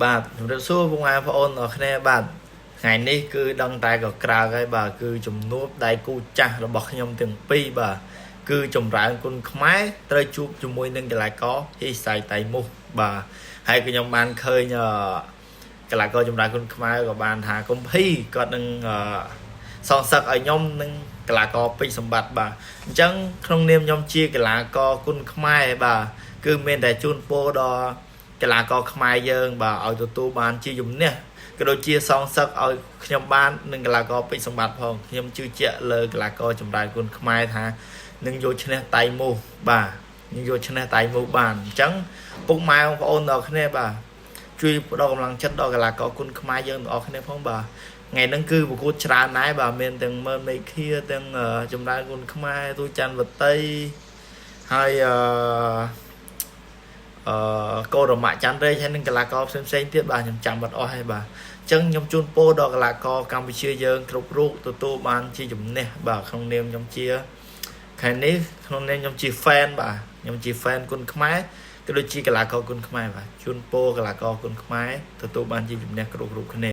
បាទជំរាបសួរពុកម៉ែបងប្អូនទាំងអស់គ្នាបាទថ្ងៃនេះគឺដឹងតែក៏ក្រើកហើយបាទគឺជំនួបដៃគូចាស់របស់ខ្ញុំទាំងពីរបាទគឺចម្រើនគុណខ្មែរត្រូវជួបជាមួយនឹងកីឡាករហ៊ីសៃតៃមុះបាទហើយខ្ញុំបានឃើញអឺកីឡាករចម្រើនគុណខ្មែរក៏បានថាកុំភីគាត់នឹងអឺសងសឹកឲ្យខ្ញុំនិងកីឡាករពេជ្រសម្បត្តិបាទអញ្ចឹងក្នុងនាមខ្ញុំជាកីឡាករគុណខ្មែរបាទគឺមានតែជូនពរដល់ កីឡាករខ្មែរយើងបាទឲ្យទទួលបានជាជំនះក៏ដូចជាសងសឹកឲ្យខ្ញុំបាននិងកីឡាករពេជ្រសម្បត្តិផងខ្ញុំជឿជាក់លើកីឡាករចម្រើនគុណខ្មែរថានឹងយកឈ្នះតៃមូសបាទនឹងយកឈ្នះតៃមូសបានអញ្ចឹងពុកម៉ែបងប្អូនទាំងអស់គ្នាបាទជួយផ្ដល់កម្លាំងចិត្តដល់កីឡាករគុណខ្មែរយើងទាំងអស់គ្នាផងបាទថ្ងៃហ្នឹងគឺប្រកួតច្រើនដែរបាទមានទាំងមើលមេឃាទាំងចម្រើនគុណខ្មែរទូច័ន្ទវតីហើយអឺ អឺកោរមៈច័ន្ទរេចហើយនិងកីឡាករផ្សេងផ្សេងទៀតបាទខ្ញុំចាំបាត់អស់ហើយបាទអញ្ចឹងខ្ញុំជូនពរដល់កីឡាករកម្ពុជាយើងគ្រប់រូបទទួលបានជាជំនះបាទក្នុងនាមខ្ញុំជាខែនេះក្នុងនាមខ្ញុំជា fan បាទខ្ញុំជា fan គុនខ្មែរក៏ដូចជាកីឡាករគុនខ្មែរបាទជូនពរកីឡាករគុនខ្មែរទទួលបានជាជំនះគ្រប់រូបគ្នា។